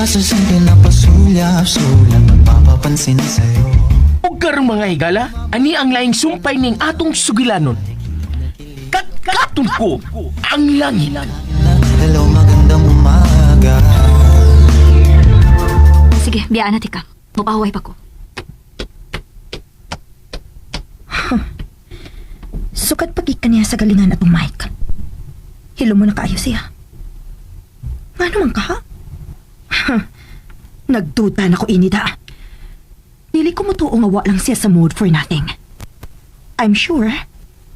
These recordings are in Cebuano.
Mula sa simple na pasulyap-sulyap, nagpapapansin sa'yo. Ug karong mga higala, ani ang laing sumpay ning atong sugilanon. Katkaton ko ang langit. Hello, magandang umaga. Sige, biyaan na tika. Mupahaway pa ko. Sukat pagik niya sa galingan atong Mike. Hilo mo na kaayo siya. Nga naman ka, ha? Ha, nagduda na ko inida. Dili ko mutuo nga wa lang siya sa mood for nothing. I'm sure,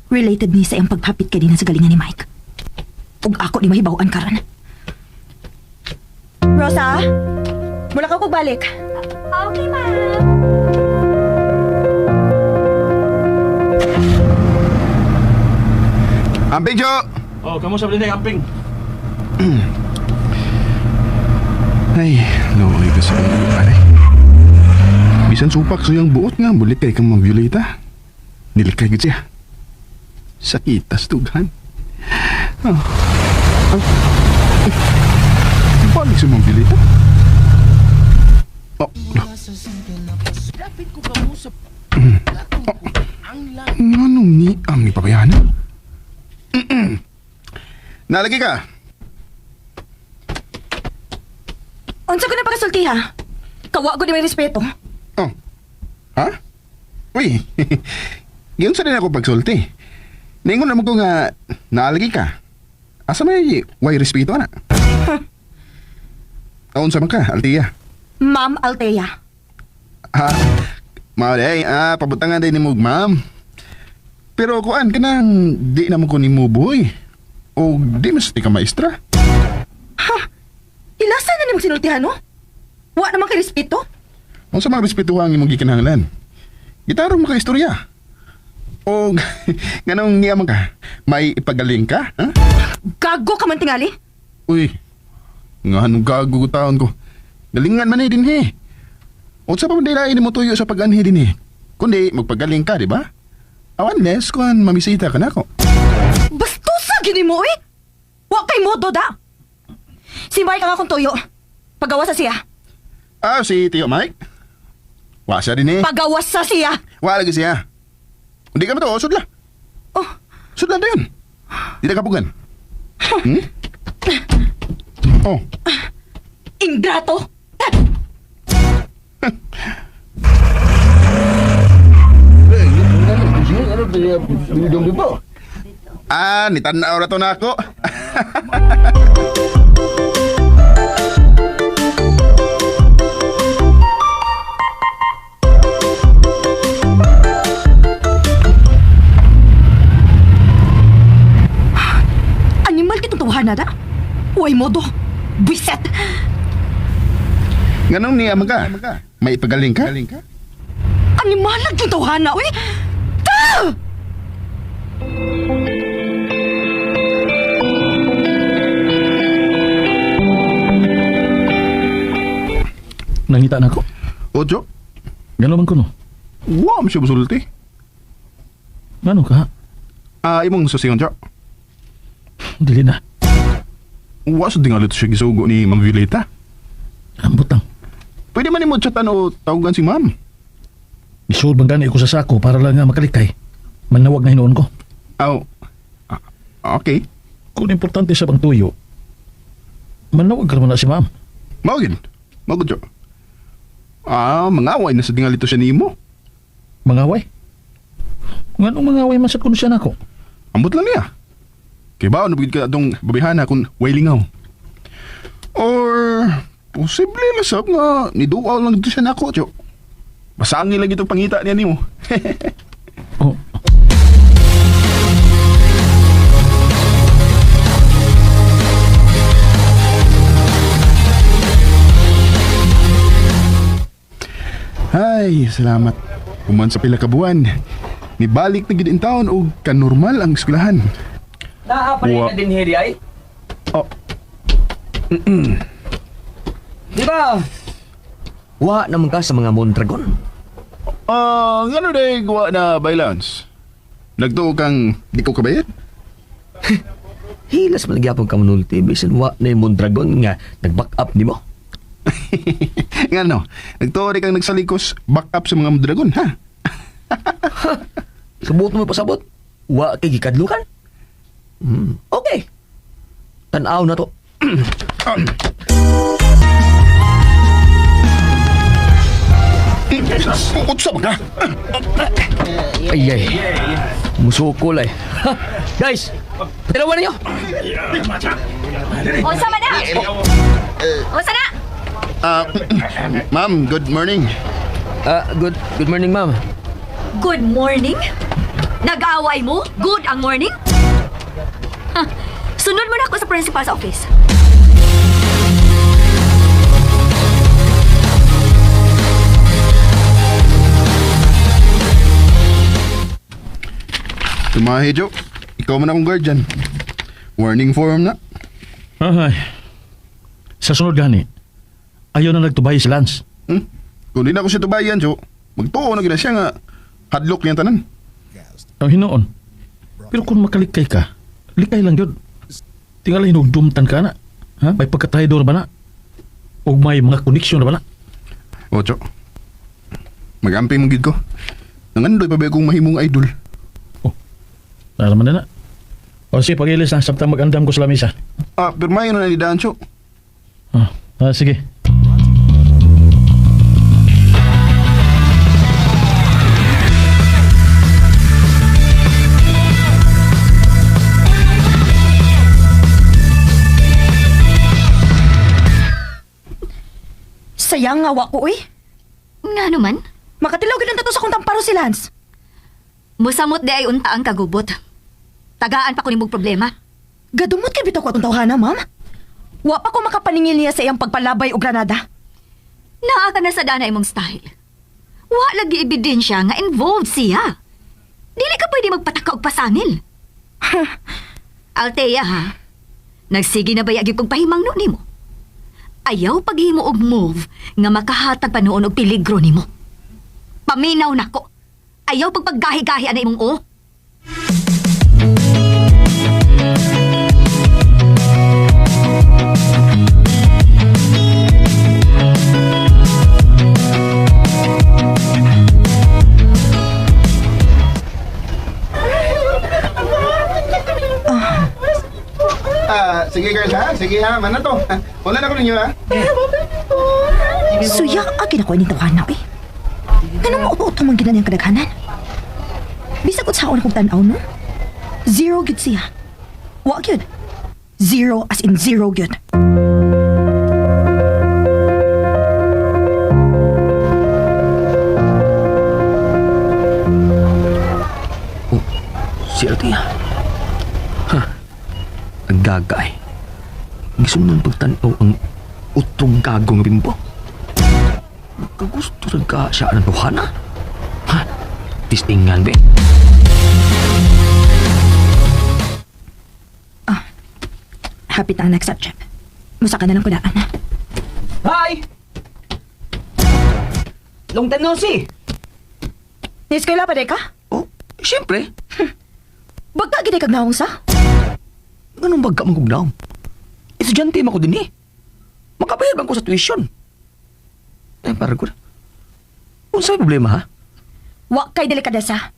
related ni sa iyang paghapit kanina sa galingan ni Mike. Ug ako ni mahibaw-an karon. Rosa, mula ka kog balik. Okay, ma'am. Amping, Jo! Oh, kamu sa blind amping. Ay, luoy ka sa iyo, pare. Bisan supak sa iyang buot nga, bulik kay kang Ma'am Violeta. Nilikay gid siya. Sakitas tughan. Ah. Ah. Ay. Balik si Ma'am Violeta. Oh, lo. Dapat ko kamo sa ang langit. Nganong ni ang ni pabayana? Nalagi ka. Unsa ko na pagkasulti ha? Kawa ko ni may respeto. Oh. Ha? Uy. Giyon sa din ako pagsulti. Ningon naman ko nga naalagi ka. Asa may way respeto na? Aon sa man ka, Altia. Ma'am Altea. Ha? Mao day, pabutangan day nimo og ma'am. Pero kuan kanang di na mo ko nimo buhoy. O di mas di ka maestra. Ha? Ilasa na nimong sinultihan, no? Wa naman kay respeto. Unsa man respetuhan ang imong gikinahanglan? Gitarong mo ka istorya. O nganong niya man ka, may ipagaling ka, ha? Gago ka man tingali. Uy, nga anong gago ko taon ko. Galingan man eh din he. Unsa pa man dili mo tuyo sa pag-anhi din eh. Kundi magpagaling ka, di ba? Aw, unless kung mamisita ka na ako. Bastusa gini mo, eh. Wa kay modo da. Si Mike ang akong tuyo. Pagawas sa siya. Ah, si Tio Mike? Wa siya din eh. Pagawas sa siya. Wa lagi siya. Hindi ka ba to? Sudla. Oh, Sudla na yun. Di na kapugan. Hmm? Oh, ingrato. Ah, nitanaw na to na ako. Animal kitong tawahan na da. Way modo. Biset. Ganun niya man ka. May ipagaling ka? Animal lang yung tawahan na, uy. Ta! Nangita na ko. Ocho? Gano man ko no. Wa mo siya musulti. Ngano ka? Ah, imong susiyon, Jo. Dili na. Wa sa tingali to siya gisugo ni Ma'am Violeta. Ambot lang. Pwede man nimo chatan o tawagan si Ma'am. Isuod bang gani ko sa sako para lang nga makalikay. Manawag na hinuon ko. Aw. Ah, okay. Kung importante sa bang tuyo, manawag ka naman na si ma'am. Mao gid. Mao gud, Jo. Ah, mangaway na sa tingali to siya nimo. Mangaway? Nganong mangaway man sa kuno siya nako? Ambot lang niya. Kay baon na ka atong babihana kung way lingaw. Or posible lasab nga niduaw lang dito siya nako, Jo. Basangin lang itong pangita niya nimo. Oh. Ay, salamat. Human sa pila ka buwan. Nibalik na gid in town og kanormal ang eskwelahan. Naa pa rin Wa- na din heri ay. Oh. Di ba? Wa naman ka sa mga Mondragon. Ah, ngano day gawa na balance? Nagtuo kang di ko kabayad? Hilas man gyapon ka manulti bisan wa na yung Mondragon nga nag-back up nimo. Nga no, nagtuo kang nagsalikos back up sa mga dragon, ha? Sabot mo pasabot. Wa kay gikadlukan. Okay. Tan-aw na to. Unsa ba ka? Ay ay. Musukol ay. Ha, guys, patilawan ninyo. Unsa man na? Unsa na? Ah, ma'am, good morning. Ah, good good morning, ma'am. Good morning? Nag-away mo? Good ang morning? Ha, sunod mo na ako sa principal's office. Tumahi, Joe. Ikaw man akong guardian. Warning form na. Ay. Sa sunod gani, ayaw na nagtubay si Lance. Kung di na ako siya tubayan, Joe, magtuo na gina siya nga hadlok niya tanan. Ang hinoon. Pero kung makalikay ka, likay lang yun. Tingala hinugdumtan ka na. Ha? May pagkataydor ba na? O may mga koneksyon na ba na? O, Joe. Magamping mong gid ko. Nangandoy pa ba akong mahimong idol? Naraman na na. O sige, pag-ilis na. Samtang mag-andam ko sa lamisa. Ah, pirmahin na ni Daan, Joe. Ah, ah, sige. Sayang nga wa ko uy. Nga naman, Makatilaw gid ang tato sa kong tamparo si Lance. musamot di ay unta ang kagubot. Tagaan pa ko nimong problema. Gadumot kay bitaw ko atong tawhana, ma'am. Wa pa ko makapaningil niya sa iyang pagpalabay og granada. Naa ka na sa dana imong style. Wa lagi ebidensya nga involved siya. Dili ka pwede magpataka og pasangil. Althea ha, nagsige na ba gyud kog pahimangno nimo? Ayaw paghimo og move nga makahatag pa noon og peligro nimo. Paminaw nako. Ayaw pagpaggahi-gahi ana imong o. Ah, sige girls ha, sige ha, mana to. Wala na ko ninyo ha. Suya ang ginako ni tawhana uy. Ganun mo uto-uto man gina niyang kadaghanan. Bisag unsaon akong tan-aw no? Zero gyud siya. Wa gyud. Zero as in zero gyud. Si Althea. Ha. Ang gaga ay. Gisunod pagtan-aw ang utong gagong bimbo. Kagusto rin ka siya ng tuhana. Ha? Tistingan be. Happy ta ang next step, Jeff. Musa ka na lang kudaan. Hi! Long time no see. Ni-eskwela pa di ka? Oh, siyempre. Bagka gid kag naong sa? Ganun ba ka magugnaw? Estudyante man ko din eh. Makabayad man ko sa tuition. Ay, para ko. Unsa may problema ha? Wa kay delikadesa.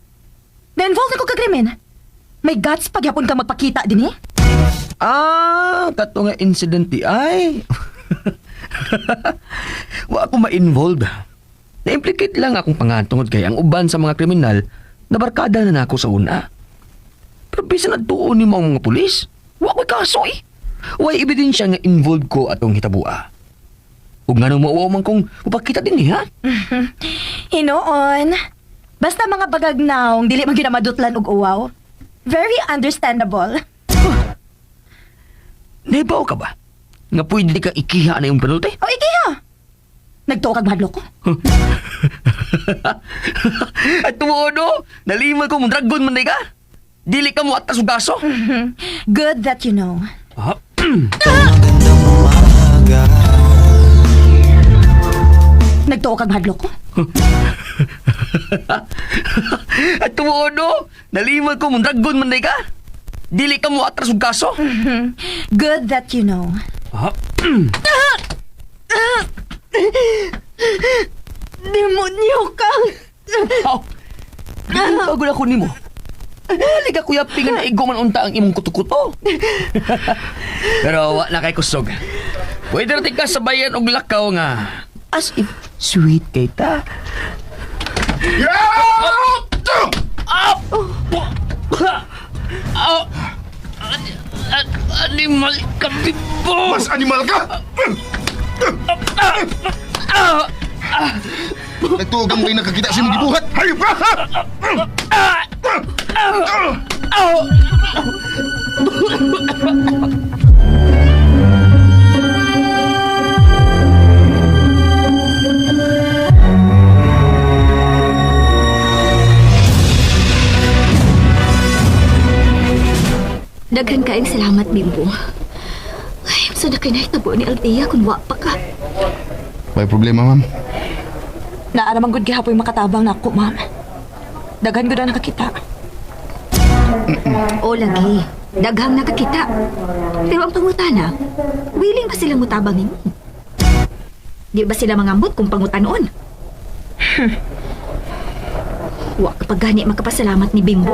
Na-involved na ko kagrimen. May guts pagyapon ka magpakita din eh. Ah, kato nga incident di ay. Wa ako ma-involved. Na-implicate lang akong pangatungod kay ang uban sa mga kriminal na barkada na nako sa una. Pero bisan nagtuon ni mga pulis, wa ko'y kaso eh. Way ebidensya nga involved ko atong hitabua. Ug nganong mauwaw man kong mapakita din eh, ha? Hinoon. Basta mga bagag naong dili man ginamadutlan og uwaw. Very understandable. Naibaw ka ba? Nga pwede ka ikiha na yung penalty? O ikiha. Nagtuo kag mahadlok ko. At tumuod no, nalima ko mong dragon man di ka. Dili ka mo atas og gaso. Good that you know. Ah, Magandang umaga. Nagtuo kag mahadlok ko. At tumuod no, nalima ko mong dragon man di ka. Dili ka mo atras og kaso. Good that you know. Ah. na ko nimo. Dali ka kuya pingan na igo man unta ang imong kuto-kuto. Pero wa na kay kusog. Pwede ra ka sabayan og lakaw nga as if sweet kay ta. Animal ka, Bimbo! Mas animal ka! Nagtuog ang nakakita sa imong gibuhat. Hayop ka! Daghan kaayong salamat, Bimbo. Ay, sa na kay nahitabo ni Althea kung wa pa ka. May problema, ma'am. Naaraman gud gihapoy makatabang nako, ma'am. Daghan gud ang nakakita. O lagi, daghang nakakita. Pero ang pangutana, willing ba silang mutabang nimo? Di ba sila mangambot kung pangutanon? Wa ka pa gani makapasalamat ni Bimbo.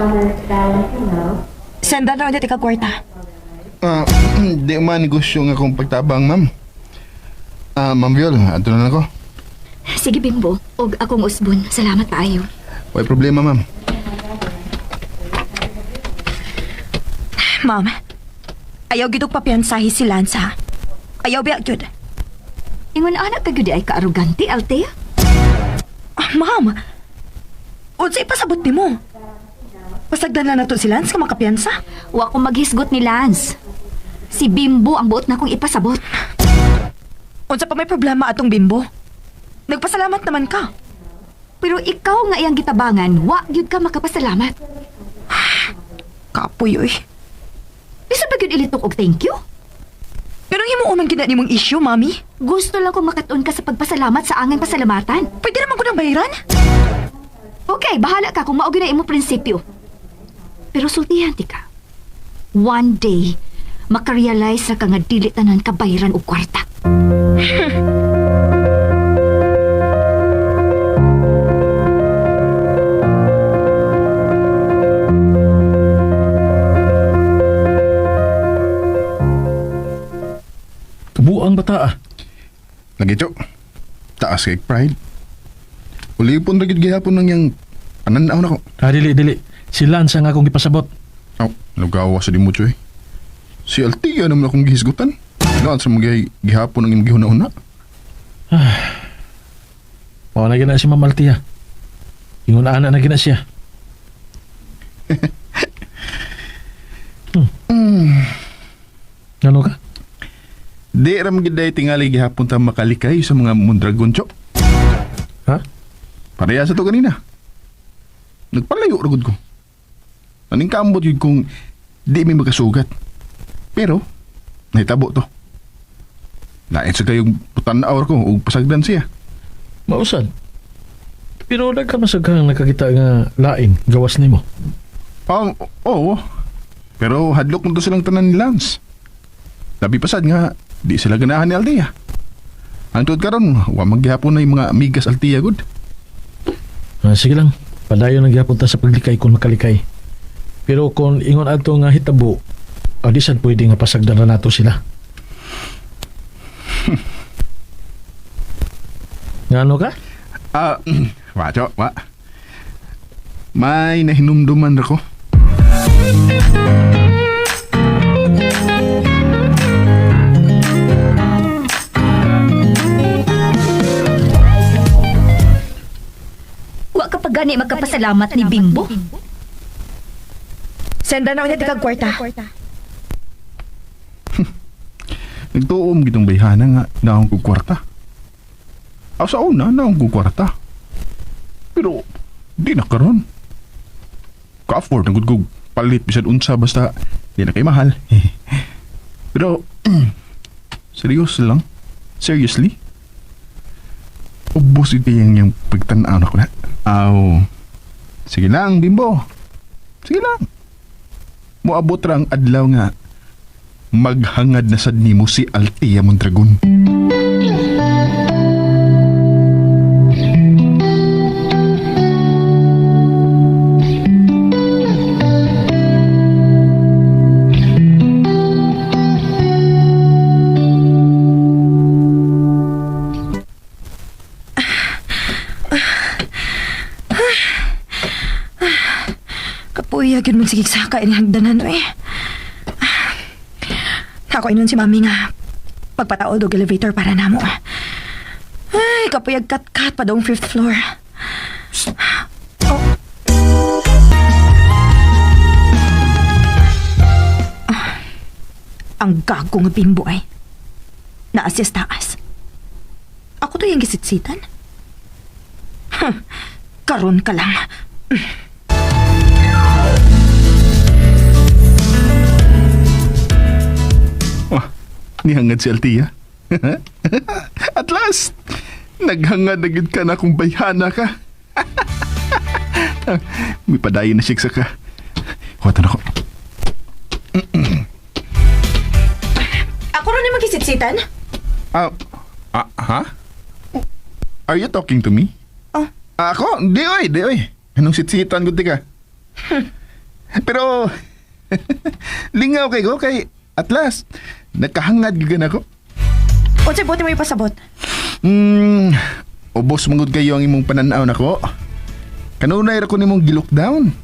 Sendan ra ulit ikaw kwarta. Ah, di man negosyo nga akong pagtabang, ma'am. Ah, ma'am Viol, ato na lang ko. Sige Bimbo, og akong usbon. Salamat kaayo. May problema, ma'am. Ma'am, ayaw gid og papiansahi si Lance ha. Ayaw biya gyud. Ingon anak ka gyud ay kaarogante, Althea. Ah, ma'am, unsay pasabot nimo? Pasagdan lang nato si Lance nga makapiyansa. Wa ko maghisgot ni Lance. Si Bimbo ang buot na kong ipasabot. Unsa pa may problema atong Bimbo? Nagpasalamat naman ka. Pero ikaw nga iyang gitabangan, wa gyud ka makapasalamat. Kapoy oy. Bisa ba gyud ilitok og thank you? Pero himuon man gid na nimong issue, mami. Gusto lang kong makatun ka sa pagpasalamat sa angay pasalamatan. Pwede naman ko nang bayaran. Okay, bahala ka kung mao gyud na imong prinsipyo. Pero sultihan ti ka. One day, makarealize ra ka nga dili tanan ka bayaran og kwarta. Kabuang bata ah. Lagi, Cho. Taas kay pride. Ulipon ra gyud gihapon nang yang pananaw nako. Ah, dili, dili. Si Lance ang akong gipasabot. Aw, nagawa sa di mo, Choy. Si Altia naman akong gihisgutan. Naan sa mga gihapon ang imong gihuna-huna. Mao na gina si Ma'am Althea. Ingon ana na gina siya. Ano ka? Di ra man gid day tingali gihapon ta makalikay sa mga Mondragon, Cho. Ha? Pareha sa to kanina. Nagpalayo ra gud ko. Aning kaambot yun kung di mi makasugat. Pero, nahitabo to. Lain sa kayong putan-awar ko ug pasagdan siya. Mausan. Pero nagkamasaghang nakakita nga lain gawas nimo. Oh, oo. Pero hadlok mo to silang tanan ni Lance. Labi pasad nga, di sila ganahan ni Althea. Ang tuod karon, wa maghihapon na yung mga amigas Althea gud. Ah, sige lang. Padayon ang gihapon ta sa paglikay kung makalikay. Pero kung ingon ato nga hitabo, ah, di sad pwede nga pasagdan na nato sila. Ngano ka? Ah, wa, Cho, wa. May nahinumduman ra ko. Wa ka pa gani makapasalamat ni Bimbo. Sendan na ulit ikaw kwarta. Nagtuom gitong bayhana nga naong kog kwarta. Aw sa una naong kog kwarta. Pero di na karon. Ka-afford na gud kog palit bisan unsa basta di na kay mahal. Pero seryoso lang. Seriously? Ubos ito yung, yung pagtanaw na ko na. Aw. Sige lang, bimbo. Sige lang. Moabot ra ang adlaw nga maghangad na sad nimo si Althea Mondragon. Kaluya gyud magsigig saka ini hagdanan eh. Ako inon si mami nga pagpataod og elevator para namo. Ay, kapuyag kat-kat pa dong fifth floor. Oh. Ah, ang gago nga bimbo ay. Naa siya sa taas. Ako to yung gisitsitan. Huh, karon ka lang. Wah, nihangad si Altia. At last, naghangad na gid ka na kung bayhana ka. May padayon na siya ka. Huwatan ako. Ako rin naman gisitsitan? Ah, ah, ha? Are you talking to me? Oh. Ah, ako? Di oy, di oy. Anong sitsitan ko ka? Pero, lingaw kay ko kay at last, nakahangad gyud ako. Unsay buti mo ipasabot? Ubos mangud kayo ang imong pananaw nako. Kanunay ra ko nimong gi-look down.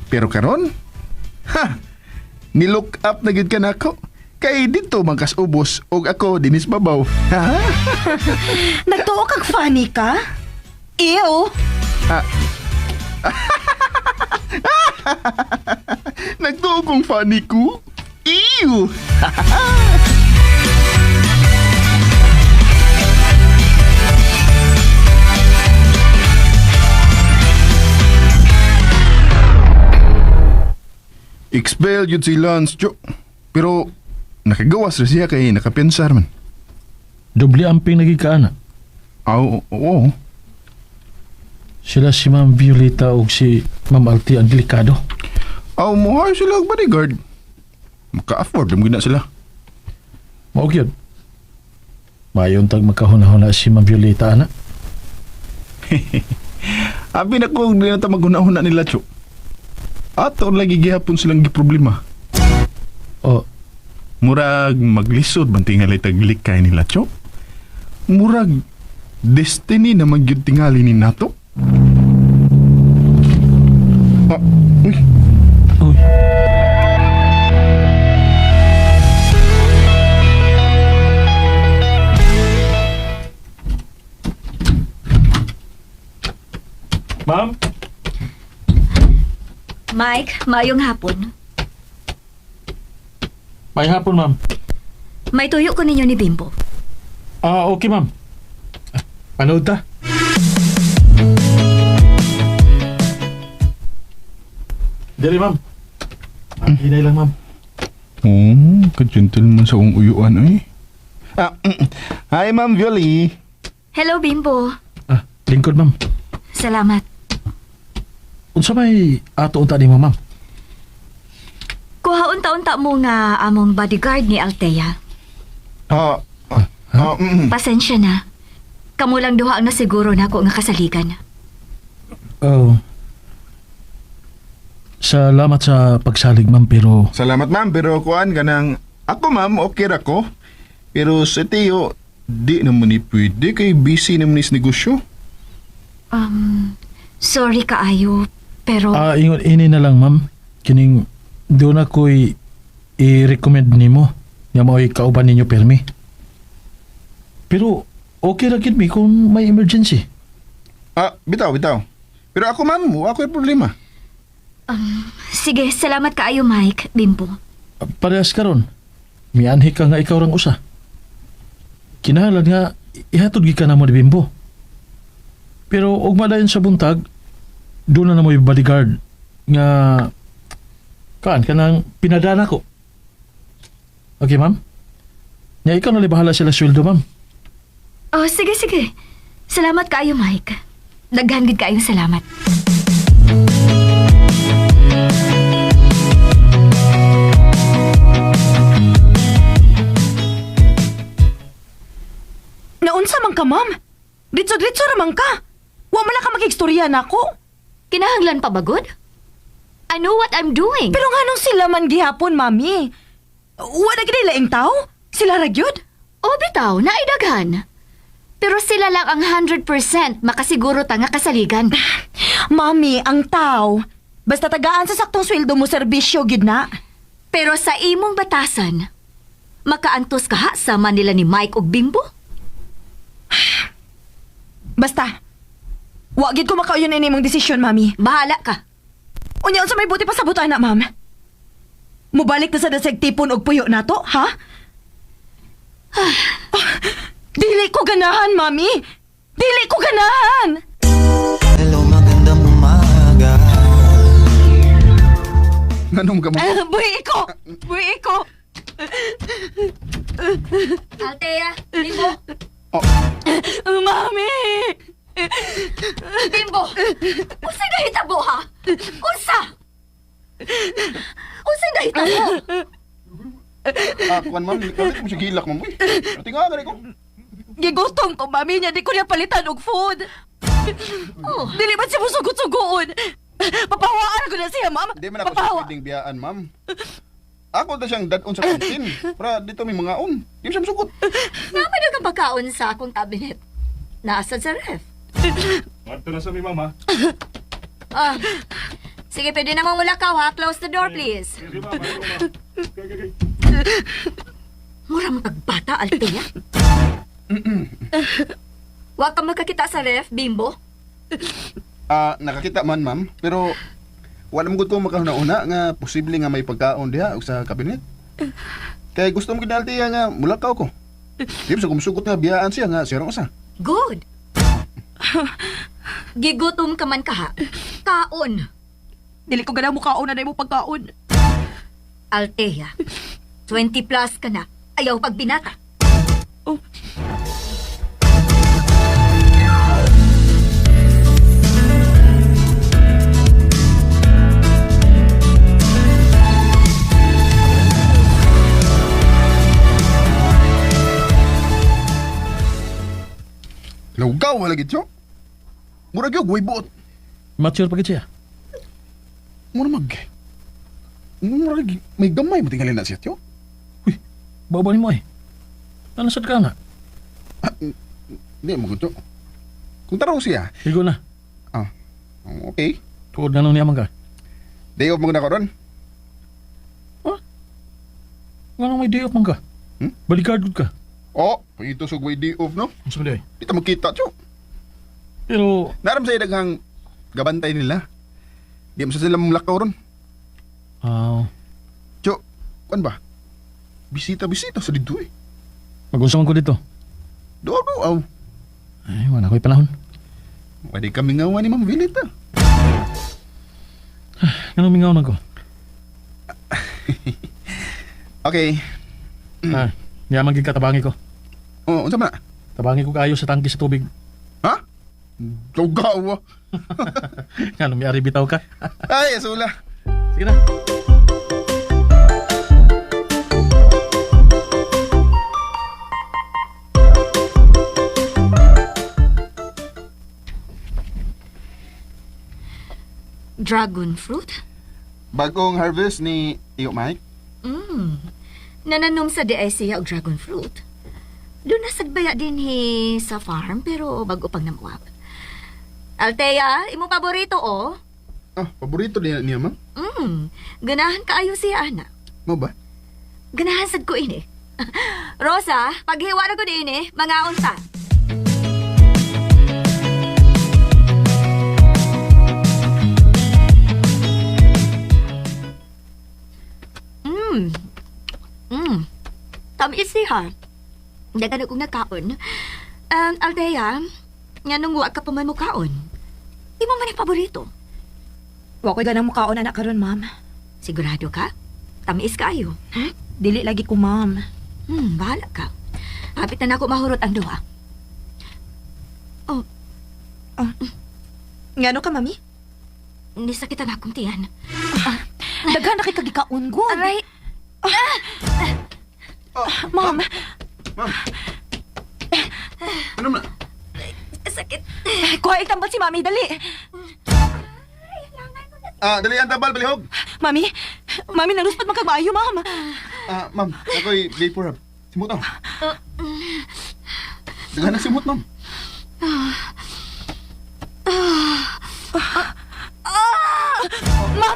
Pero karon, ha, ni-look up na gyud ka nako. Kay dito man kas ubos og ako dinis babaw. Ha? Nagtuo kag funny ka? Ew! Nagtuo kong funny ko. Ew! Expel yun si Lance, Jo. Pero nakagawas ra siya kay nakapensar man. Doble amping naging kaana. Aw, oo. Sila si Ma'am Violeta o si Ma'am Alti ang delikado. Aw, muhay sila og bodyguard. Maka-afford mo gina sila. Mao gyud. Mayon tag magkahuna-huna si Ma'am Violeta ana. Abi na ko, di na ta maghuna-huna nila, Cho. Ato lagi gihapon silang giproblema. O, Murag maglisod man tingali taglikay nila, Cho. Murag destiny na magyud tingali ni nato. Ah, uy, uy. Ma'am? Mike, maayong hapon. May hapon, ma'am. May tuyo ko ninyo ni Bimbo. Ah, okay, ma'am. Ah, panood ta. Diri, ma'am. Ah, hinay lang, ma'am. Oh, ka-gentleman sa akong uyuan, eh. Ah, hi, Ma'am Violy. Hello, Bimbo. Ah, lingkod, ma'am. Salamat. Unsa may ato unta nimo, ma'am? Kuha unta-unta mo nga among bodyguard ni Althea. Ah, ah, ah, Pasensya na. Kamu lang duha ang nasiguro nako nga kasaligan. Oh. Salamat sa pagsalig, ma'am, pero Salamat, ma'am, pero kuan kanang ako, ma'am, okay ra ko. Pero sa Teo, di naman ni pwede kay busy naman ni sa negosyo. Sorry kaayo, pero ah, ingon ini na lang, ma'am. Kining doon ako'y i-recommend nimo nga mao'y kauban ninyo permi. Pero okay ra gid mi kung may emergency. Ah, bitaw, bitaw. Pero ako, ma'am, wa ko'y problema. sige, salamat kaayo Mike, Bimbo. Parehas karon. Mianhi ka nga ikaw rang usa. Kinahanglan nga ihatod gi ka namo ni Bimbo. Pero og madayon sa buntag, doon na namo yung bodyguard nga kaan kanang pinadana ko. Okay, ma'am? Nya ikaw na bahala sila sweldo, ma'am. Oh, sige, sige. Salamat kaayo Mike. Daghan gid kaayong salamat. Naunsa man ka, ma'am? Ditso-ditso ra man ka. Wa man lang ka makigstorya nako. Kinahanglan pa ba gud? I know what I'm doing. Pero nganong sila man gihapon, mami? Wa na gid laing tao? Sila ra gyud? O bitaw, naidaghan. Pero sila lang ang 100% makasiguro ta nga kasaligan. Mami, ang tao. Basta tagaan sa saktong sweldo mo serbisyo gid na. Pero sa imong batasan, makaantos ka ha sama nila ni Mike og Bimbo? Basta wa gid ko makauyon ini imong desisyon, mami. Bahala ka. Unya unsa may buti pa sa na, ma'am? Mubalik na sa dasig tipon og puyo nato, ha? Ah, dili ko ganahan, mami. Dili ko ganahan. Hello, magandang umaga. Nganong ka mo? Ah, buhi ko. Buhi ko. Altea, Bimbo, Oh, Mami. Bimbo! Unsa nahitabo ha? Unsa? Unsa nahitabo? ah, kuan ma'am, kalit mo siya gilak ma'am. Uy, tinga gani ko. Gigutom ko, mami niya. Di ko niya palitan og food. Oh. Dili man siya musugot-sugoon. Papahawaan ko na siya, ma'am. Hindi man ako siya Papahawa. pwedeng biyaan, ma'am. Ako na siyang dadon sa kantin. Para dito may mga on. Di mo siya masugot. Nga man ang pagkaon sa akong cabinet. Nasa sa ref. Adto na sa mi mama. Ah. Sige, pwede namang mulakaw ha. Close the door, please. Sige mama, sige, mama. Okay, okay, okay. Mura mo pagbata, Althea. Huwag ka magkakita sa ref, Bimbo. Ah, nakakita man, ma'am. Pero wala mo gud ko makahuna-una nga posible nga may pagkaon diha og sa kabinet. Kaya gusto mo kinaltiya nga mulakaw ko. Di mo sa kumusugot nga biyaan siya nga siya usa. Good. Gigutom ka man kaha. Kaon. Dili ko ganahan mukaon na na imong pagkaon. Althea, 20 plus ka na. Ayaw pagbinata. Oh. Lugaw wala gid siya. Mura gyud way buot. Mature pa gid siya. Mura mag Mura gyud- may gamay mo tingali na siya tiyo. Uy, baba nimo eh. Ano sad ka na? Ah, Hindi mo gud tiyo. Kung tarong siya. Igo na. Ah, okay. Tuod na nung niya man ka. Day off mo na ko ron. Nga may day off man ka. Hmm? Bodyguard gud ka. Oh, ito sa way day off no. Unsa man di ay? Di ta magkita tiyo. Pero Naram sa daghang gabantay nila. Di mo sa sila mulakaw ron. ah, Tiyo, kuan ba? Bisita-bisita sa dito eh. magunsa man ko dito. Doon do, aw. Ay, wala ko'y panahon. Pwede kami nga ni Ma'am Vilita. Nganong mingaw na ko? Okay. Ah, niya man gid ka tabangi ko. Oh, unsa man na? Tabangi ko kaayo sa tangki sa tubig. Ha? Lugaw. ah. Nganong miari bitaw ka. Ay, asula. Sige na. Dragon fruit? Bagong harvest ni Iyo Mike. Mm. Nananom sa DIC og dragon fruit. Doon na sagbaya din hi sa farm pero bago pang namuwag. Althea, imo paborito oh. Ah, paborito niya niya, ma'am. Ganahan kaayo siya ana. Mo ba? Ganahan sad ko ini. Rosa, paghiwa na ko din eh, mga unta. Mm. Mm. Tamis siya. Dagan akong nakaon. Althea, nga nung wa ka pa man mo kaon. Imo man ang paborito. Wa ko'y ganang mukaon anak karon, ma'am. Sigurado ka? Tamis kaayo. Ha? Dili lagi ko, ma'am. Bahala ka. Hapit na nako mahurot ang duha. Oh, Ngano ka, mami? nisakitan akong tiyan. Daghan na kay kagikaon gud. Aray, Ma'am, Ma'am. Ano man? sakit. kuha itambal si mami dali. Ah, dali ang tabal balihog. Mami, mami naluspad man kag maayo, ma'am. Ah, ma'am, ako'y vapor hub. Simot ah. Daghan na simot, ma'am. Ma'am!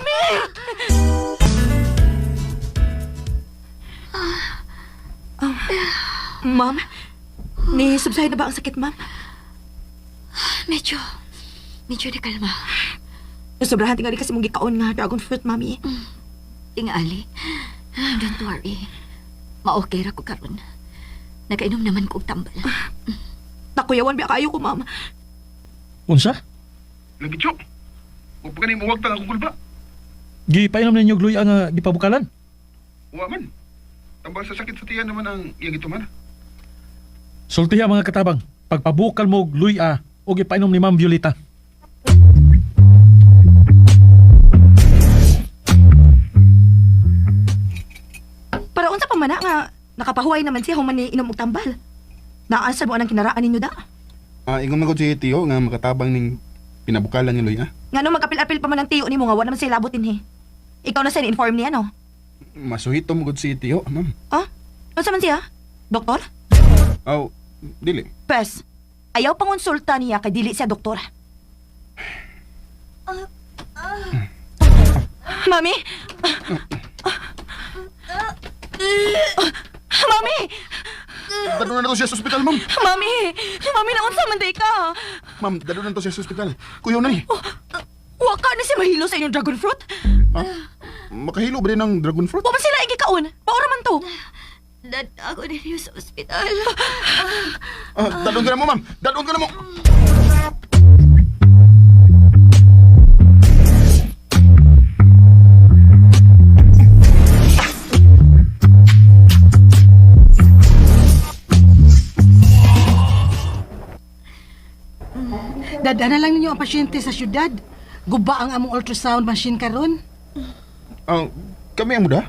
Ma'am, ni subside na ba ang sakit, ma'am? Medyo, medyo nakalma. Nasobrahan tingali kasi mong gikaon nga dragon fruit, mami. Tingali, don't worry. Ma-okay ra ko karon. Nakainom naman ko og tambal. Nakuyawan biya kayo ko, ma'am. Unsa? Lagi, Chok. Huwag pa ganun muwag tang akong kulba. Gipainom ninyo og luya nga gipabukalan? Wa man. Tambal sa sakit sa tiyan naman ang iyang gituman. Sultiha mga katabang, pagpabukal mo og luya og ipainom ni Ma'am Violeta. Para unsa pa man na nga nakapahuway naman siya human ni inom og tambal. Naasa mo anang kinaraan ninyo da? Ah, ingon man ko si Tiyo nga makatabang ning pinabukalan ni Luya. Ngano magapil-apil pa man ang tiyo nimo nga wa naman siya labot dinhi. Ikaw na sa inform niya no. Masuhito mo gud si Tiyo, ma'am. Ah? Unsa man siya? Doktor? Aw, dili. Pes. Ayaw pangonsulta niya kay dili siya doktor. Mami! Mami! Dalo na to siya sa ospital, ma'am. Mami! Mami, naunsa man day ka? Ma'am, dalo na to siya sa ospital. Kuyaw na eh. Wa ka na siya mahilo sa inyong dragon fruit? Ha? Makahilo ba din ang dragon fruit? Wa man sila igikaon? Paura man to. Dad, ako ninyo sa ospital. Ah, dalon ka na mo, ma'am. Dalon ka na mo. Dadana lang ninyo ang pasyente sa syudad. Guba ang among ultrasound machine karon. Ah, kami ang muda?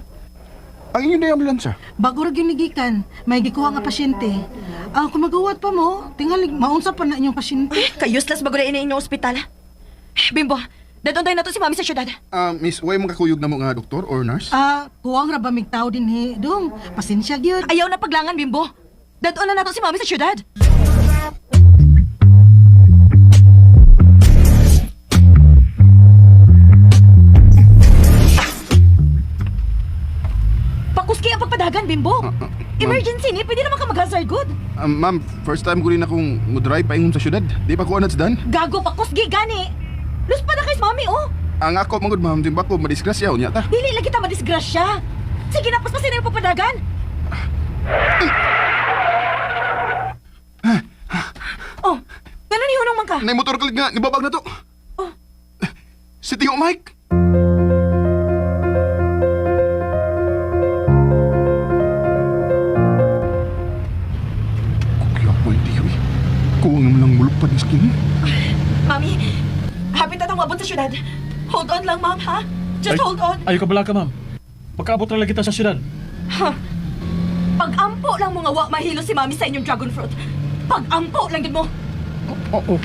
Ang inyo na yung ambulansya. Bago ra gyud gikan, may gikuha nga pasyente. Ang kumagawat pa mo, tingali maunsa pa na inyong pasyente. Kay useless bago na ini inyong ospital. Bimbo, dadon tayo na to si Mami sa syudad. Ah, miss, way mong kakuyog na mo nga doktor or nurse? Ah, kuwang ra ba mig tao dinhi, dong? Pasensya gyud. Ayaw na paglangan, Bimbo. Dadon na nato si Mami sa syudad. Pakuski ang pagpadagan, Bimbo. Emergency ni, pwede naman ka mag-hazard good. Ah, ma'am, first time ko rin akong mo-drive paingon sa syudad. Di pa ko anats dan. Gago, pakusgi, gani. Lus pa na kay Mami, oh. Ang ako mangud ma'am, di ba ko madisgrasya unya ta? Dili lagi ta madisgrasya. Sige na, paspasin na yung pagpadagan. Oh, ganun ihunong man ka. Nay motor kalig nga nibabag na to. Oh. Si Tio Mike. Kukya po yung Tio eh. Kuwang naman lang mulupad ni skin. Mami, happy tatang mabot sa syudad. Hold on lang, ma'am, ha? Just Ay- hold on. Ayaw ka bala ka, ma'am. Pagkaabot na lang kita sa syudad. Pag-ampo lang mo nga wa mahilo si mami sa inyong dragon fruit. Pag-ampo lang gid mo. Oo.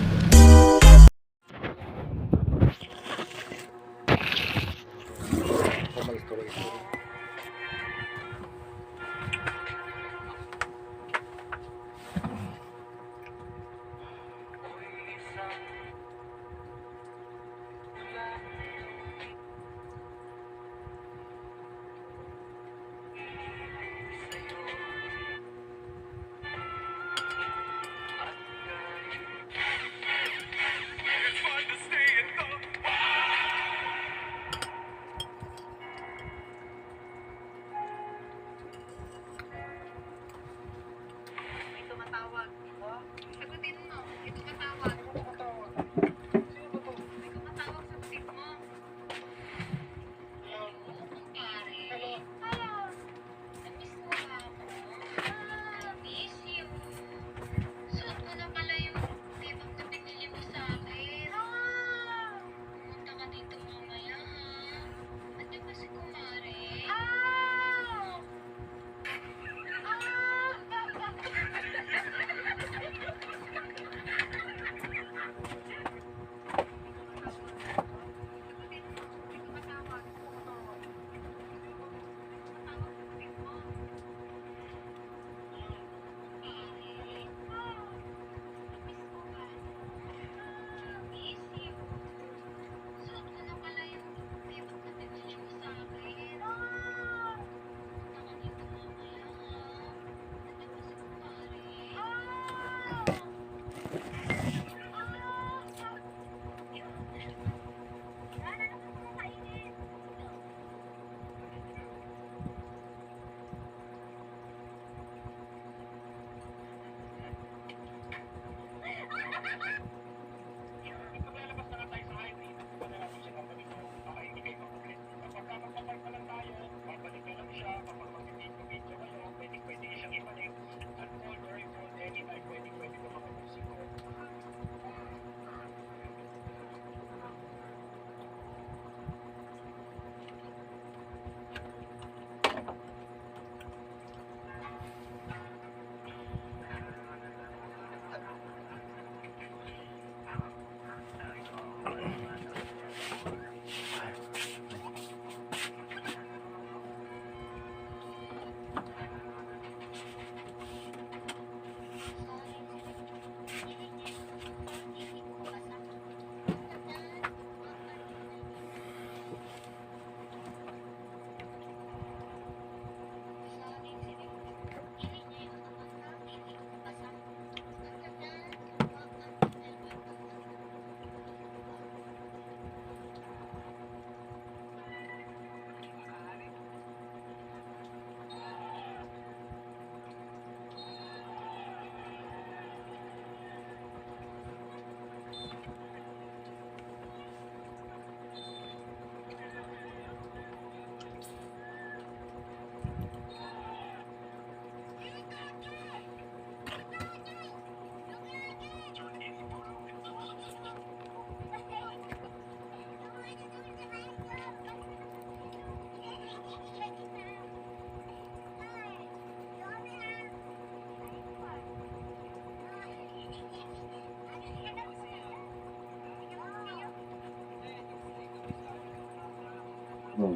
What's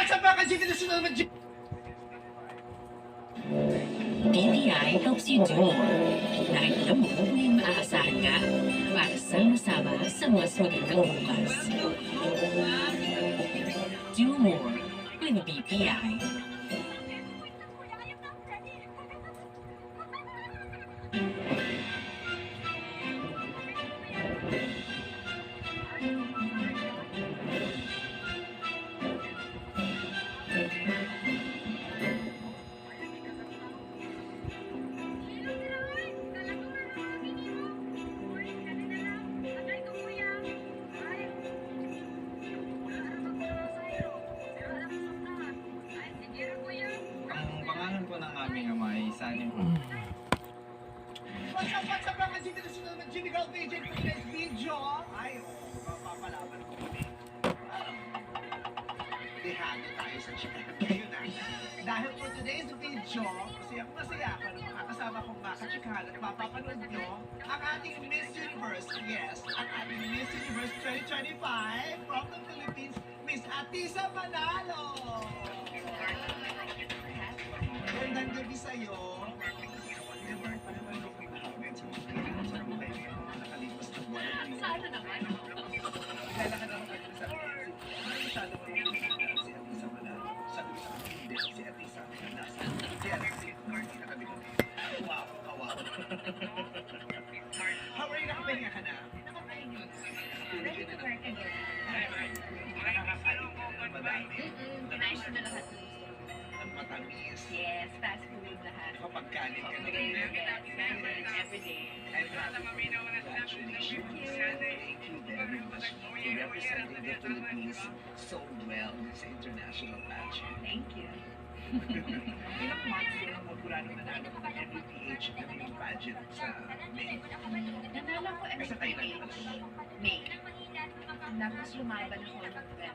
up, mga ka-GT? Nasunod naman, G- BPI helps you do more. Dahil alam mo may maaasahan ka para sama-sama sa mas magandang bukas. Do more with BPI. Ang pangalan po ng aming ama ay Sunny. What's up, mga ka-GT? Nasunod naman, Jimmy Girl VJ for today's video. Ay, oo, mapapalaban ko kami. Dehado tayo sa chika ngayon ah. Dahil for today's video, masaya masaya ako na makakasama kong mga kachikahan at mapapanood nyo ang ating Miss Universe. Yes, ang ating Miss Universe 2025 from the Philippines, Miss Ahtisa Manalo! Gandang gabi sa'yo. Never pa naman ako sa mga sa buhay mo nakalipas na buwan. Sana naman. Kailangan ako sa masyado ko si Ahtisa Manalo. Sabi ko sa kanya, hindi, si Ahtisa. Nasa, si Ahtisa, si katabi ko. Wow, kawawa. How are you? Nakapahinga ka na? Nakapahinga. Nakatulog Ready ka to na? work again. Nakakain ka na madami. Kinain ko na lahat ng gusto ko. Ang matamis. Yes, fast food lahat. Kapagkanin ka na. Yes, every day. I'm happy for you. Congratulations. Thank you very much for representing the Philippines so well sa international pageant. Thank you. Ilang months ka nang magmula nung nanalo ka ng MUPH na yung pageant sa May? Nanalo ko Sa Thailand MUPH May. Tapos lumaban ako November.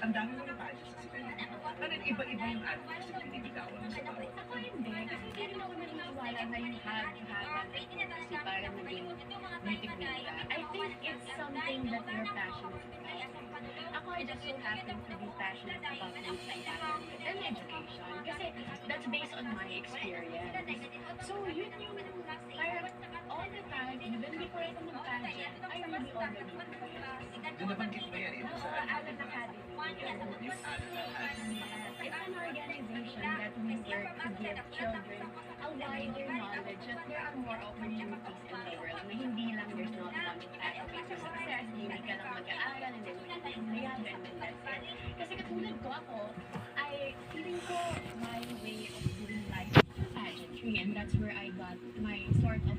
Ang dami mo na pageant sa sila. Ano, iba-iba yung advocacy na binibitawan mo sa bawat? Ako hindi. Kasi hindi rin ako naniniwala na you have an advocacy para maging beauty queen ka. I think it's something that you're passionate about. Ako, I just so happen to be passionate about beauty and education. Kasi that's based on my experience. So, yun yung parang all the time, even before ako mag-pageant, I really already do it. Doon nabanggit mo yan, ito sa Alon Academy. Yung Alon Academy. It's an organization that we work to give children a wider knowledge that there are more opportunities in the world na hindi lang there's not one pathway to success, hindi ka lang mag-aaral and then magiging empleyado and then that's it. Kasi katulad ko ako, I feeling ko my way of doing life is through pageantry, and that's where I got my sort of